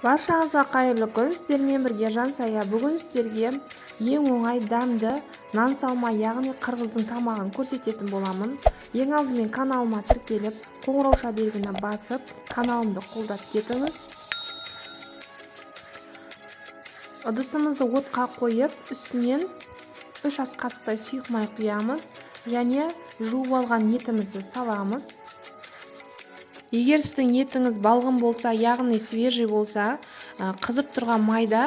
Баршаңызға қайырлы күн, сіздермен бірге Жансая. Бүгін сіздерге ең оңай дәмді нан салма, яғни қырғыздың тамағын көрсететін боламын. Ең алдымен каналыма тіркеліп, қоңырауша белгіні басып, каналымды қолдап кетіңіз. Ыдысымызды отқа қойып, үстінен 3 ас қасықтай сұйық май құямыз және жуып алған етімізді саламыз. Егер сіздің етіңіз балғын болса, яғни свежий болса, қызып тұрған майда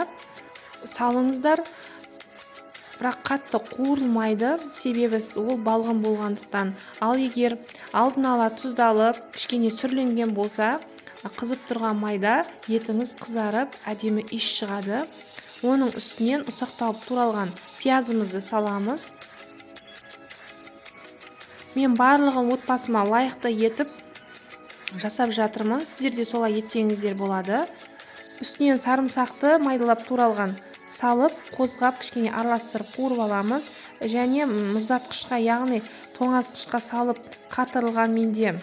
салыңыздар, бірақ қатты қуырылмайды, себебі ол балғын болғандықтан. Ал егер алдын ала тұздалып, кішкене сүрленген болса, қызып тұрған майда етіңіз қызарып, әдемі иіс шығады. Оның үстінен ұсақталып туралған пиязымызды саламыз. Мен барлығын отбасыма лайықты етіп жасап жатырмын. Сіздер де солай етсеңіздер болады. Үстінен сарымсақты майдалап туралған салып, қозғап, кішкене араластырып қуырып аламыз. Және мұздатқышқа, яғни тоңазытқышқа салып қатырылған менде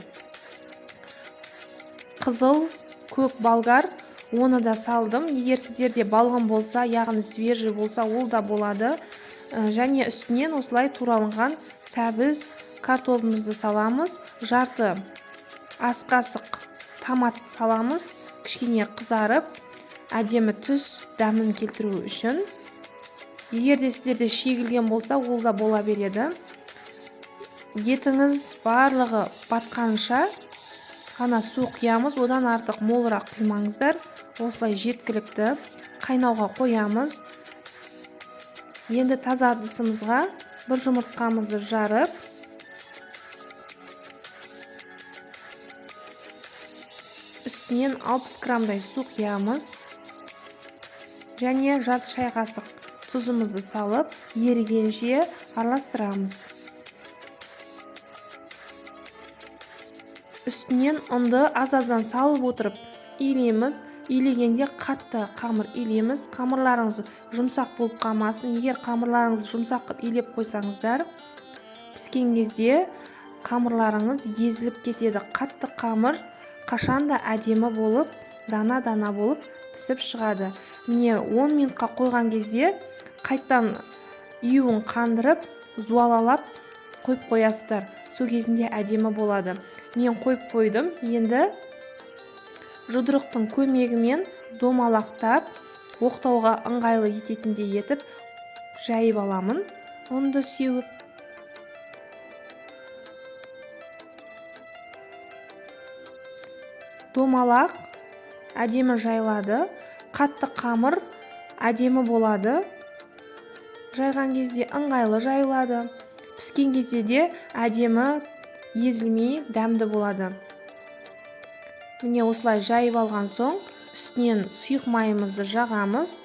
қызыл көк болгар, оны да салдым. Егер сіздерде балғын болса, яғни свежий болса, ол да болады. Және үстінен осылай туралынған сәбіз, картобымызды саламыз. Жарты ас қасық томат саламыз, кішкене қызарып, әдемі түс дәмін келтіру үшін. Егер де сіздерде шегілген болса, ол да бола береді. Етіңіз барлығы батқанша ғана су құямыз, одан артық молырақ құймаңыздар. Осылай жеткілікті. Қайнауға қоямыз. Енді таза ыдысымызға бір жұмыртқамызды жарып, үстінен 60 граммдай су құямыз және жарты шай қасық тұзымызды салып, ерігенше араластырамыз. Үстінен ұнды аз-аздан салып отырып илейміз. Илегенде қатты қамыр илейміз. Қамырларыңыз жұмсақ болып қалмасын. Егер қамырларыңызды жұмсақ қылып илеп қойсаңыздар, піскен кезде қамырларыңыз езіліп кетеді. Қатты қамыр қашан да әдемі болып, дана-дана болып пісіп шығады. Міне, 10 минутқа қойған кезде қайттан июін қандырып, зуалалап қойып қоясыздар. Сол кезінде әдемі болады. Мен қойып қойдым. Енді жұдырықтың көмегімен домалақтап, оқтауға ыңғайлы ететіндей етіп жайып аламын ұнды сеуіп. Домалақ әдемі жайылады. Қатты қамыр әдемі болады. Жайған кезде ыңғайлы жайылады. Піскен кезде де әдемі езілмей дәмді болады. Міне, осылай жайып алған соң үстінен сұйық майымызды жағамыз.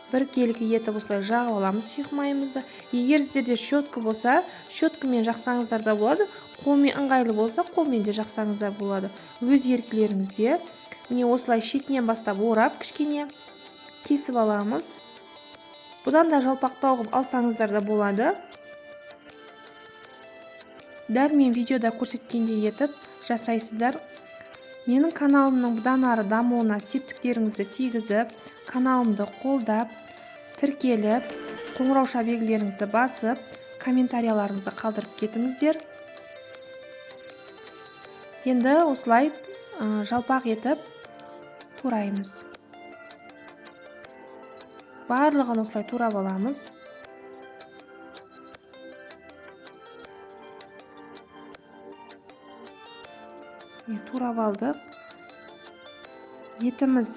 Бір келкі етіп осылай жағып аламыз сұйық майымызды. Егер сіздерде щетка болса, щеткамен жақсаңыздар да болады. Қолмен ыңғайлы болса, қолмен де жақсаңыздар болады. Өз еркілеріңізде. Міне, осылай шетінен бастап орап, кішкене кесіп аламыз. Бұдан да жалпақтау қылып алсаңыздар да болады. Дәл мен видеода көрсеткендей етіп жасайсыздар. Менің каналымның бұдан ары дамуына септіктеріңізді тигізіп, каналымды қолдап, тіркеліп, қоңырауша белгілеріңізді басып, комментарияларыңызды қалдырып кетіңіздер. Енді осылай жалпақ етіп тураймыз. Барлығын осылай турап аламыз. Турап алдық. Етіміз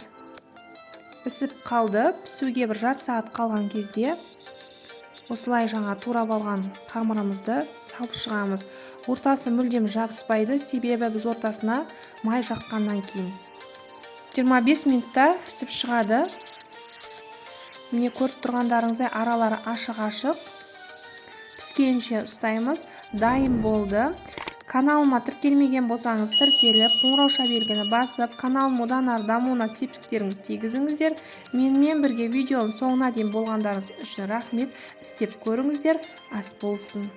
пісіп қалды. Пісуге бір жарты сағат қалған кезде осылай жаңа турап алған қамырымызды салып шығамыз. Ортасы мүлдем жабыспайды, себебі біз ортасына май жаққаннан кейін. 25 минутта пісіп шығады. Міне, көріп тұрғандарыңыздай аралары ашық-ашық. Піскенше ұстаймыз. Дайын болды. Каналыма тіркелмеген болсаңыз, тіркеліп, қоңырауша белгіні басып, каналым одан ары дамуына септіктеріңізді тигізіңіздер. Менімен бірге видеоның соңына дейін болғандарыңыз үшін рахмет. Істеп көріңіздер. Ас болсын.